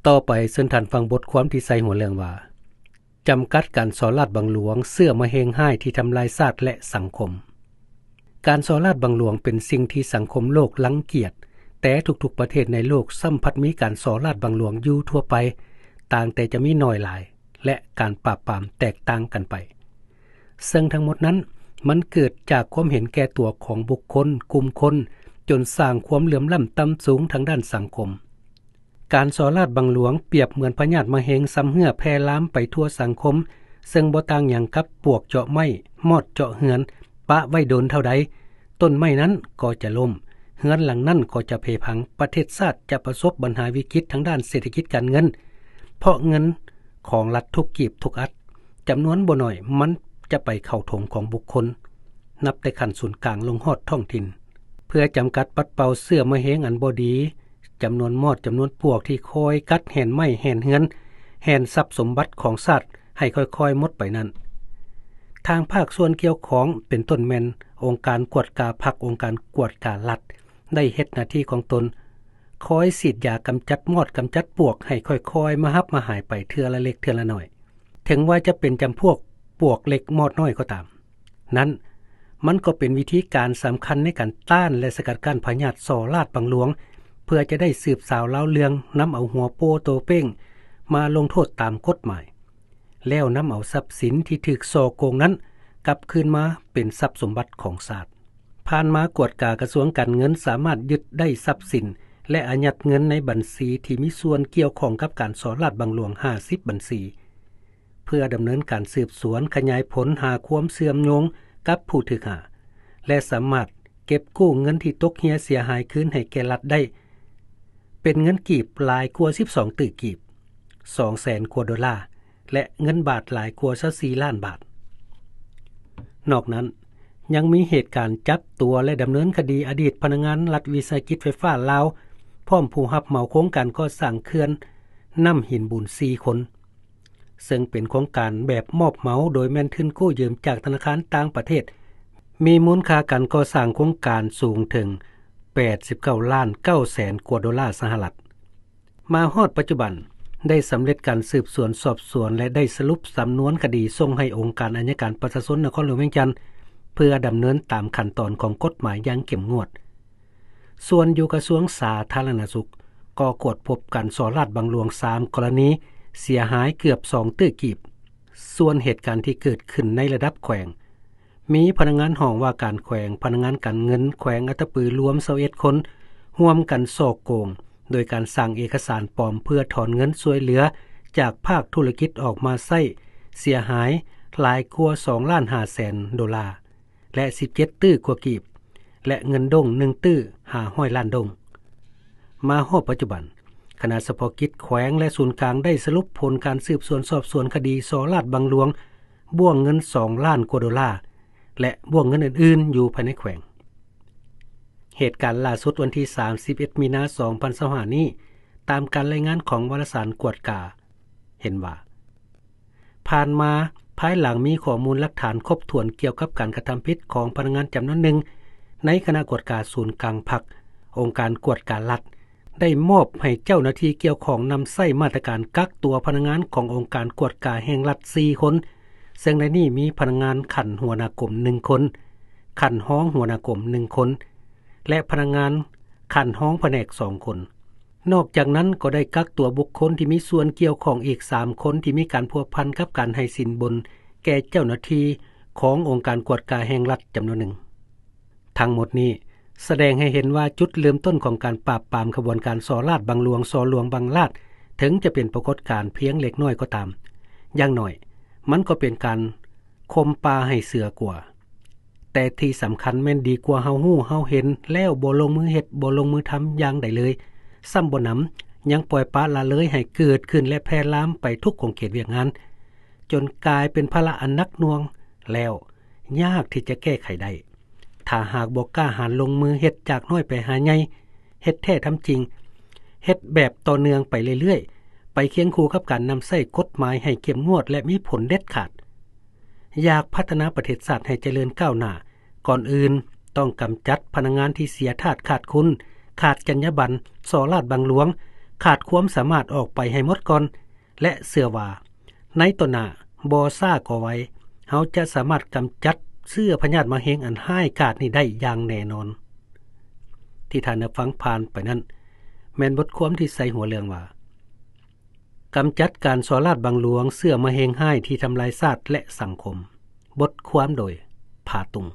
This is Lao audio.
ຕໍ່ໄປເຊີນທ່ານຟັງບົດຄວາມທີ່ໃສ່ຫົວເລື່ອງວ່າ ຈຳກັດການສໍ້ລາດບັງຫຼວງ ເຊື້ອມະເຮັງຮ້າຍທີ່ທຳລາຍຊາດ ແລະ ສັງຄົມ. ການສໍ້ລາດບັງຫຼວງເປັນສິ່ງທີ່ສັງຄົມໂລກລັງກຽດ, ແຕ່ທຸກໆປະເທດໃນໂລກຊ້ຳພັດມີການສໍ້ລາດບັງຫຼວງຢູ່ທົ່ວໄປ, ຕ່າງແຕ່ຈະມີໜ້ອຍຫຼາຍ ແລະ ການປາບປາມແຕກຕ່າງກັນໄປ. ເຊິ່ງທັງໝົດນັ້ນ ມັນເກີດຈາກຄວາມເຫັນແກ່ຕົວຂອງບຸກຄົນ, ກຸ່ມຄົນ, ຈົນສ້າງຄວາມເຫຼື່ອມລ້ຳຕ່ຳສູງທາງດ້ານສັງຄົມ. ການສໍ້ລາດບັງຫຼວງປຽບເໝືອນພະຍາດມະເຮັງຊຳເຮື້ອແຜ່ລາມໄປທົ່ວສັງຄົມ, ເຊິ່ງບໍ່ຕ່າງຫຍັງກັບປວກເຈາະໄມ້, ມອດເຈາະເຮືອນ, ປະໄວ້ດົນເທົ່າໃດ, ຕົ້ນໄມ້ນັ້ນກໍຈະລົ້ມ, ເຮືອນຫຼັງນັ້ນກໍຈະເພພັງ, ປະເທດຊາດຈະປະສົບບັນຫາວິກິດທາງດ້ານເສດຖະກິດການເງິນ, ເພາະເງິນຂອງລັດທຸກກີບທຸກອັດ, ຈຳນວນບໍ່ໜ້ອຍມັນຈະໄປເຂົ້າຖົງຂອງບຸກຄົນ, ນັບແຕ່ຂັ້ນສູນກາງລົງຮອດທ້ອງຖິ່ນ. ເພື່ອຈຳກັດປັດເປົ່າເຊື້ອມະເຮັງອັນບໍ່ດີ, ຈຳນວນມອດ, ຈຳນວນປວກທີ່ຄອຍກັດແຫນໄມ້ແຫນເຮືອນ, ແຫນຊັບສົມບັດຂອງຊາດໃຫ້ຄ່ອຍໆໝົດໄປນັ້ນ, ທາງພາກສ່ວນກ່ຽວຂ້ອງ ເປັນຕົ້ນແມ່ນອົງການກວດກາພັກ, ອົງການກວດກາລັດ ໄດ້ເຮັດໜ້າທີ່ຂອງຕົນ, ຄອຍສີດຢາກຳຈັດມອດ, ກຳຈັດປວກໃຫ້ຄ່ອຍໆມາຮັບມາຫາຍໄປເທື່ອລະເລັກເທື່ອລະໜ້ອຍ. ເຖິງວ່າຈະເປັນຈຳພວກປວກເລັກມອດນ້ອຍກໍຕາມ, ນັ້ນມັນກໍເປັນວິທີການສຳຄັນໃນການຕ້ານ ແລະ ສະກັດກັ້ນພະຍາດສໍ້ລາດບັງຫຼວງ, ເພື່ອຈະໄດ້ສືບສາວລາວເລື່ອງ, ນຳເອົາຫົວໂປ້ໂຕເປ້ງມາລົງໂທດຕາມກົດໝາຍ, ແລ້ວນຳເອົາຊັບສິນທີ່ຖືກສໍ້ໂກງນັ້ນກັບຄືນມາເປັນຊັບສົມບັດຂອງຊາດ. ຜ່ານມາກວດກາກະຊວງການເງິນສາມາດຍຶດໄດ້ຊັບສິນ ແລະ ອາຍັດເງິນໃນບັນຊີທີ່ມີສ່ວນກ່ຽວຂ້ອງກັບການສໍ້ລາດບັງຫຼວງຫ້າສິບບັນຊີ. ເພື່ອດຳເນີນການສືບສວນ, ຂະຫຍາຍຜົນຫາຄວາມເຊື່ອມໂຍງກັບຜູ້ຖືກຫາ ແລະ ສາມາດເກັບກູ້ເງິນທີ່ຕົກເຮ່ຍເສຍຫາຍຄືນໃຫ້ແກ່ລັດໄດ້ ເປັນເງິນກີບຫຼາຍກວ່າສິບສອງຕື້ກີບ, ສອງແສນກວ່າໂດລາ, ແລະ ເງິນບາດຫຼາຍກວ່າຊາວສີ່ລ້ານບາດ. ນອກນັ້ນ, ຍັງມີເຫດການຈັບຕົວ ແລະ ດຳເນີນຄະດີອະດີດພະນັກງານລັດວິສາຫະກິດໄຟຟ້າລາວ ພ້ອມຜູ້ຮັບເໝົາໂຄງການກໍ່ສ້າງເຂື່ອນນ້ຳຫີນບູນສີ່ຄົນ. ເຊິ່ງເປັນໂຄງການແບບມອບເໝົາ ໂດຍແມ່ນທຶນກູ້ຢືມຈາກທະນາຄານຕ່າງປະເທດ, ມີມູນຄ່າການກໍ່ສ້າງໂຄງການສູງເຖິງແປດສິບເກົ້າລ້ານເກົ້າແສນກວ່າໂດລາສະຫະລັດ. ມາຮອດປັດຈຸບັນ, ໄດ້ສຳເລັດການສືບສວນສອບສວນ ແລະ ໄດ້ສະຫຼຸບສຳນວນຄະດີສົ່ງໃຫ້ອົງການໄອຍະການປະຊາຊົນນະຄອນຫຼວງວຽງຈັນ ເພື່ອດຳເນີນຕາມຂັ້ນຕອນຂອງກົດໝາຍຢ່າງເຂັ້ມງວດ. ສ່ວນຢູ່ກະຊວງສາທາລະນະສຸກ ກໍກວດພົບການສໍ້ລາດບັງຫຼວງສາມກໍລະນີ, ເສຍຫາຍເກືອບສອງຕື້ກີບ. ສ່ວນເຫດການທີ່ເກີດຂຶ້ນໃນລະດັບແຂວງ, ມີພະນັກງານຫ້ອງວ່າການແຂວງ, ພະນັກງານການເງິນແຂວງອັດຕະປືລວມຊາວເອັດຄົນ ຮ່ວມກັນສໍ້ໂກງ ໂດຍການສ້າງເອກະສານປອມເພື່ອຖອນເງິນຊ່ວຍເຫຼືອຈາກພາກທຸລະກິດອອກມາໃຊ້ ເສຍຫາຍຫຼາຍກວ່າສອງລ້ານຫ້າແສນໂດລາ ແລະ ສິບເຈັດຕື້ກວ່າກີບ ແລະ ເງິນດົງໜຶ່ງຕື້ຫ້າຮ້ອຍລ້ານດົງ. ມາຮອດປັດຈຸບັນ, ຄະນະສະເພາະກິດແຂວງ ແລະ ສູນກາງໄດ້ສະຫຼຸບຜົນການສືບສວນສອບສວນຄະດີສໍ້ລາດບັງຫຼວງ ບ້ວງເງິນສອງລ້ານກວ່າໂດລາ ແລະ ບ້ວງເງິນອື່ນໆຢູ່ພາຍໃນແຂວງ. ເຫດການລ່າສຸດວັນທີສາມສິບເອັດມີນາສອງພັນຊາວຫ້ານີ້, ຕາມການລາຍງານຂອງວາລະສານກວດກາ ເຫັນວ່າ ຜ່ານມາ, ພາຍຫຼັງມີຂໍ້ມູນຫຼັກຖານຄົບຖ້ວນກ່ຽວກັບການກະທຳຜິດຂອງພະນັກງານຈຳນວນໜຶ່ງ ໃນຄະນະກວດກາສູນກາງພັກ, ອົງການກວດກາລັດ ໄດ້ມອບໃຫ້ເຈົ້າໜ້າທີ່ກ່ຽວຂ້ອງນຳໃຊ້ມາດຕະການກັກຕົວພະນັກງານຂອງອົງການກວດກາແຫ່ງລັດສີ່ຄົນ, ເຊິ່ງໃນນີ້ມີພະນັກງານຂັ້ນຫົວໜ້າກົມໜຶ່ງຄົນ, ຂັ້ນຮອງຫົວໜ້າກົມໜຶ່ງຄົນ ແລະ ພະນັກງານຂັ້ນຮອງພະແນກສອງຄົນ. ນອກຈາກນັ້ນກໍໄດ້ກັກຕົວບຸກຄົນທີ່ມີສ່ວນກ່ຽວຂ້ອງອີກສາມຄົນ ທີ່ມີການພົວພັນກັບການໃຫ້ສິນບົນແກ່ເຈົ້າໜ້າທີ່ຂອງອົງການກວດກາແຫ່ງລັດຈຳນວນໜຶ່ງ. ທັງໝົດນີ້ສະແດງໃຫ້ເຫັນວ່າຈຸດເລີ່ມຕົ້ນຂອງການປາບປາມຂະບວນການສໍ້ລາດບັງຫຼວງ, ສໍ້ຫຼວງບັງລາດ, ເຖິງຈະເປັນປາກົດການພຽງເລັກນ້ອຍກໍຕາມ, ຢ່າງໜ້ອຍມັນກໍເປັນການຂົ່ມປ່າໃຫ້ເສືອກົວ. ແຕ່ທີ່ສຳຄັນແມ່ນດີກວ່າເຮົາຮູ້ເຮົາເຫັນແລ້ວບໍ່ລົງມືເຮັດ, ບໍ່ລົງມືທຳຢ່າງໃດເລີຍ, ຊ້ຳບໍ່ໜຳຍັງປ່ອຍປະລະເລີຍໃຫ້ເກີດຂຶ້ນ ແລະ ແຜ່ລາມໄປທຸກຂົງເຂດວຽກງານ, ຈົນກາຍເປັນພາລະອັນໜັກໜ່ວງແລ້ວຍາກທີ່ຈະແກ້ໄຂໄດ້. ຖ້າຫາກບໍ່ກ້າຫານລົງມືເຮັດຈາກນ້ອຍໄປຫາໃຫຍ່, ເຮັດແທ້ທຳຈິງ, ເຮັດແບບຕໍ່ເນື່ອງໄປເລື້ອຍໆ, ໄປຄຽງຄູ່ກັບການນຳໃຊ້ກົດໝາຍໃຫ້ເຂັ້ມງວດ ແລະ ມີຜົນເດັດຂາດ. ຢາກພັດທະນາປະເທດຊາດໃຫ້ຈະເລີນກ້າວໜ້າ, ກ່ອນອື່ນຕ້ອງກຳຈັດພະນັກງານທີ່ເສຍທາດຂາດຄຸນ, ຂາດຈັນຍາບັນ, ສໍ້ລາດບັງຫຼວງ, ຂາດຄວາມສາມາດອອກໄປໃຫ້ໝົດກ່ອນ ແລະ ເຊື່ອວ່າໃນຕໍ່ໜ້າ ບໍ່ຊ້າກໍໄວ ເຮົາຈະສາມາດກຳຈັດເຊື້ອພະຍາດມະເຮັງອັນຮ້າຍກາດນີ້ໄດ້ຢ່າງແນ່ນອນ. ທີ່ທ່ານໄດ້ຟັງຜ່ານໄປນັ້ນ ແມ່ນບົດຄວາມທີ່ໃສ່ຫົວເລື່ອງວ່າ ກຳຈັດການສໍ້ລາດບັງຫຼວງເຊື້ອມະເຮັງຮ້າຍທີ່ທຳລາຍຊາດ ແລະ ສັງຄົມ. ບົດຄວາມໂດຍ ຜາຕຸງ.